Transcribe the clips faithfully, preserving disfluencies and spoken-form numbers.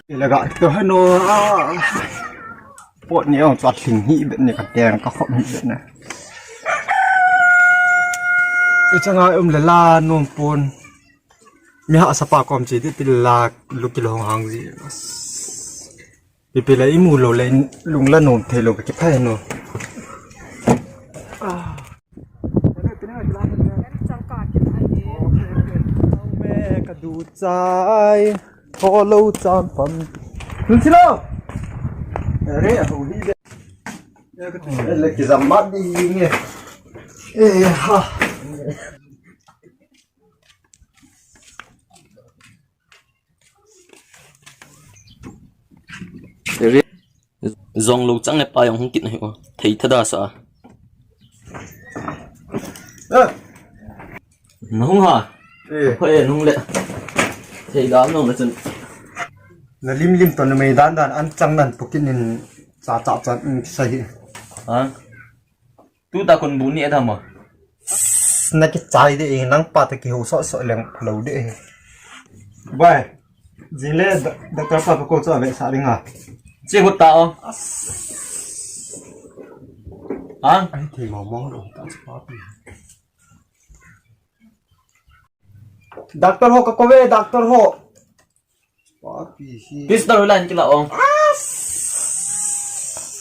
Ilaga to hano. Pot ni ong chat hling hi bet ni ka teng ka khop hi bet na. Ichanga um le la nom pon. Mi hahsa pa kom chi ti ti la lu kilong hang ji. Pipi la imu lou le lung la nom thei lou ka kiphai no. Me ka du chai, tho lou cham pam. Tun si lou. Are, a ho hi de. Le ki zam mat di nge. Eh, ha. Zong lo chang le pa jong hung kit na hi o. Thei thada sa. Eh. Na hung ha. Eh. Hoi, nung le. Thei da nung le chun. Na lim lim to na mei dan dan an chang nan pukin in cha cha cha in sa hi. Ha? Tu ta kon bu ni a dam a. Na kichai de, eh, nang pa ta kiho so so leng lo de, eh. Bai. Jing le da, da ta pa ko cho ve sa ring a. Che hu ta o. Ha? Ai, thei mo mo lo ta pa pi. Doctor ho ka ko ve, doctor ho. Papi hi. Pistol line kila ong.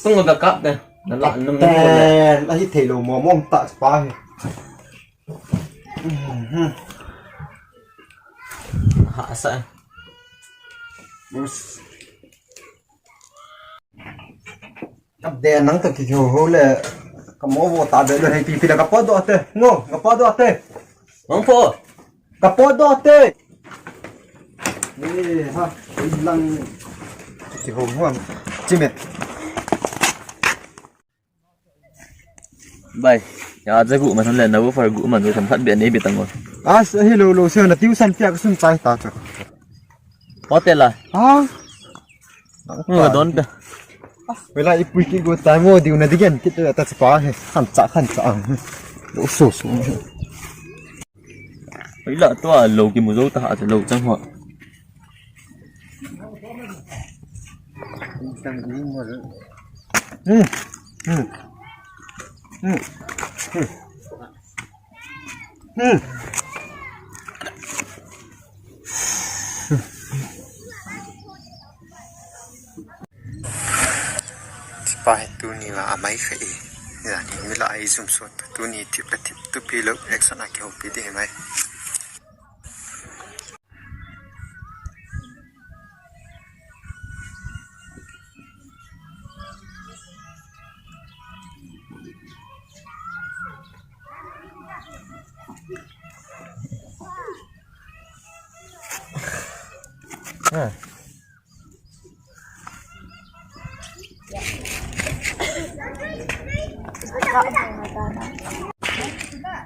Tung ga kap de. Na la nung ni le. Ten, ahi thei lo mo mo ta pa hi. Mhm. Ha sa. Yes. Kap de nang ta ki ho ho le. Ka mo vo ta de le hei pi pi la ka po do te. Ngo, ka po do te. Mang po. Ka po do te. Eh, ha, lang. Ki ho ho. Chime. Bai. Ya, ja gu man le na bu far gu man le tham khat be nei be tang o. As, hi lo lo se na tiu san pia ka sun chai ta cha. Hotel a. Ha? Ngo don pe. Wela ipui ki go tai mo diu na digen kit ta pa he. Khan cha khan cha ang. Lo so so. Wela to a lo ki mu zo ta ha lo chang ho. Hmm. Hmm. Hmm. Hmm. Hmm. Tipa hi tuni va amai kha e. Jani mi la ai zum sot tuni tip la tip tu pi lo action a kihoupi di mai.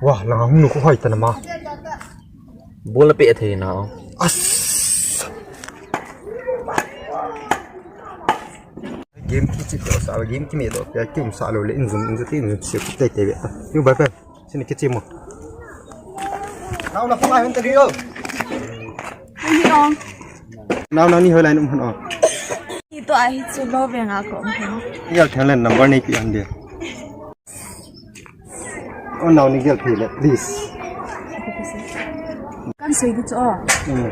Wah, langa hung nu ko hoi ta na ma. Bola pe thei na. As. Game kichi to sa, game kimi do pe kim sa lo le inzum inzum ti inzum se te te be. Yu ba pe. Sini kichi mo. Nau na phone a hon ta dio. Ni ong. Nau na ni hoilai um hon o. Ito ahi chu lo ve nga ko. Ya thang len number nei pi an dia. O nau ni gel phi le, please. Kan sei di chu o. Hmm.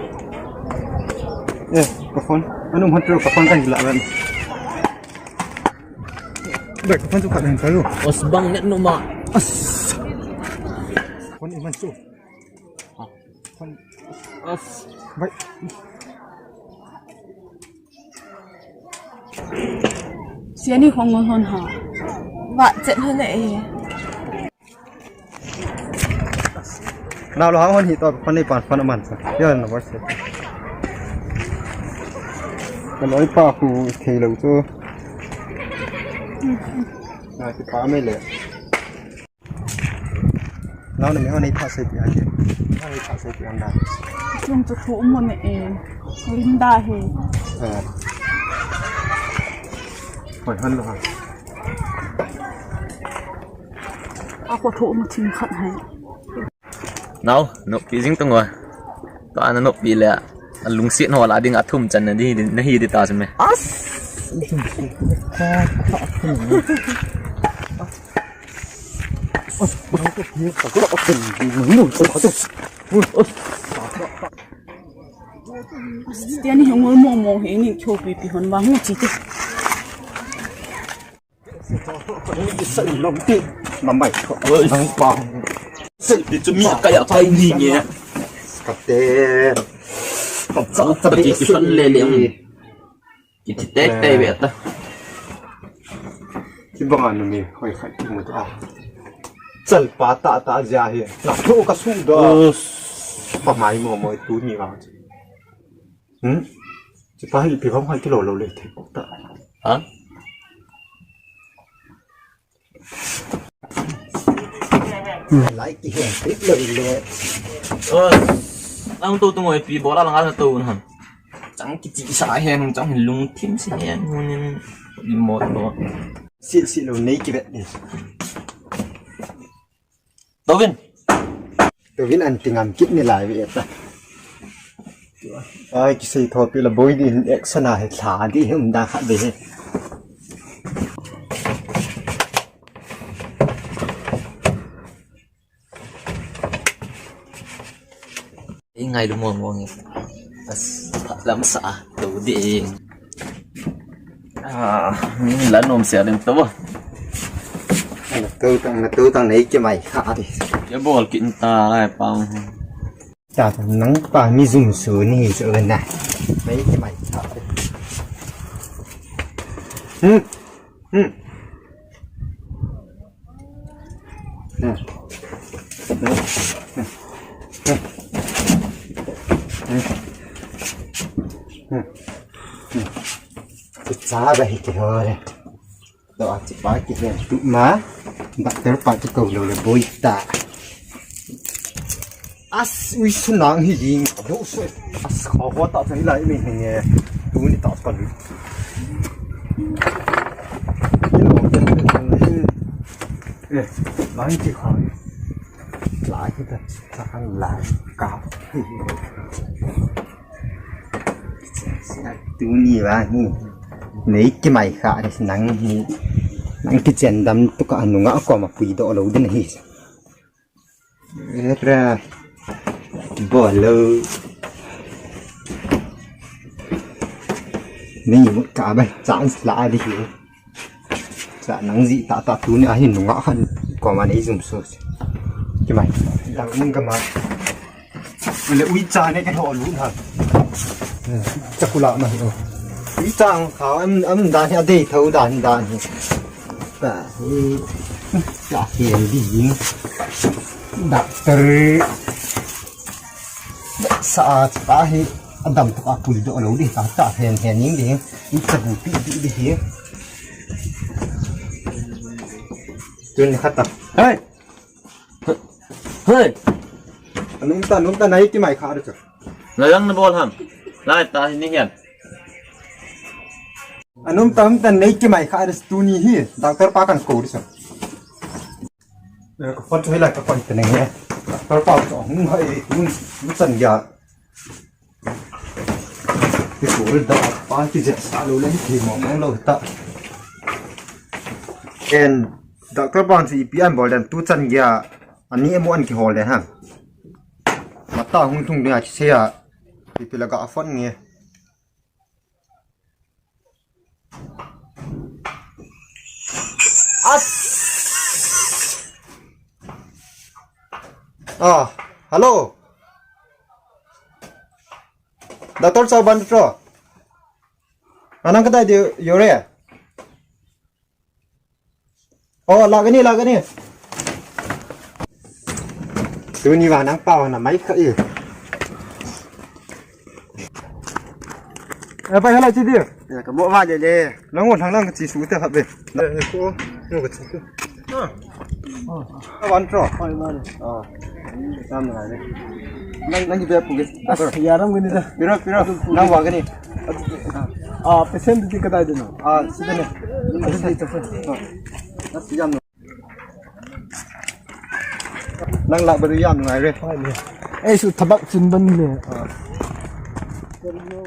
Eh, ka phone. Anu hon tu ka phone kan gila ran. Bai, ka phone chu khat hin kalu. Os bang net no ma. As. Phone iman chu. Phone. As. Bai. Siani khong ngol hon ha. Wa chet hale e. Nau lo hang hon hi to phone nei pan phone man sa. Yo na WhatsApp. Ka loi pa khu thei lo chu. Na ti pa me le. Nau na mi hon nei pha sei pi ake. Hon nei pha sei pi anda. Chung chu thu mo ne e. Linda he. Eh. Hoi hon lo ha. A ko thu mo thing khat hai. Nau, nopi jing tung o. Tua na nopi le. Alungset ho lah a ding a thum chan na di, na hi di ta chu me. As. Tiani hong ngol mong mong he ni kho pi pi hon ba hu chi te. Sel pi chu mi ka ya kai ni nge. Ka te. Ka cha cha ki ki san le le. Ki ti te te ve ta. Ki bang anu mi hoi khai ki mu ta. Chal pa ta ta ja hi. Na tho ka su do. Pa mai mo mo tu ni va. Hmm? Chi pa hi pi kham khai kilo lo le thei pok ta. Ha? Lai ki hen trip lo le. Oi. Nang tu tu ngoi pi bola lang na tu na. Chang ki chi sa hen, chang lung thim si hen, mun in remote lo. Sil sil lo nei ki vet ni. Tovin. Tovin an ti ngam kit ni lai ve ta. Ai, kisei tho pi la boi di action a he thla di he um da kha de he. Ei ngai lu mong mong e. As, lam sa, tu di. Ah, ni la nom sia ding to. Na tu tang, na tu tang nei ki mai kha di. Ya bol kin ta lai pang. Ta nang pa mi zum su ni su na. Nei ki mai kha di. Hmm. Hmm. Hmm. Hmm. Hmm. Cha ba hi ke ho re. To a chi pa ki hen tu ma. Doctor pa ki ko lo le boi ta. As ui sunang hi ding. Do so. As kho ho ta chang lai mi henge. Tu ni ta pa lu. Ki lo ke. Eh, lai ki kho. Lai ki ta. Sa kan lai ka. Tu ni va hi. Nei ki mai kha ni nang hi. Nang ki chen dam tu ka anu nga ko ma pui do lo din hi. Era. Bolo. Ni mut ka ba chance la di hi. Sa nang ji ta ta tu ni a hin nunga khan ko ma nei zum so. Ki mai. Dang mun ka ma. Le ui cha ne ka tho lu ha. Cha kula ma hi o. Ui cha ang kha am am dan hi a dei tho dan dan hi. Ta hi. Cha hi di. Doctor. Sa a chi pa hi a dam tok a pui doh lo di ta ta hen hen ning di. I cha bu pi pi di hi. Tun khat ta. Hei. Hei. Anung ta, anung ta nai ki mai kha ru cha. La yang na bol ham. Lai ta ni hian. Anung ta, anung ta nai ki mai kha ru tu ni hi. Doctor pa kan ko ru cha. Eh, ka phone chu hei lai ka phone te neng he. Doctor pa chu hung hai tun, tun chan gei a. Ti ko da pa ti je sa lo le ti mo mo lo ta. En doctor pa chu ipi an bol dan tu chan gei a. Ani emo an ki hol le ha. Mata hung thung dia ki se a. Ipi la ga phone nge. As. Ah, hello. Doctor Chauban tro. Anang kadai di yore. Oh, lagani, lagani. Tuni va nang pau na mai kha e. Eh, pai hala chi di. Eh, ka mo va le le. Nang o thang lang chi su te kha be. Eh, ko, no ka chi. Ah. Ah, wan tro. Pai ma le. Ah. Sam na le. Nang, nang ki be pu ge. As, ya ram gani da. Piro, piro. Nang va gani. Ah, patient di kadai de no. Ah, si de ne. Patient di ta. Ah. Nang lah ba du yam ngai re. Ei, su thabak chin ban le. Ah. Koi no.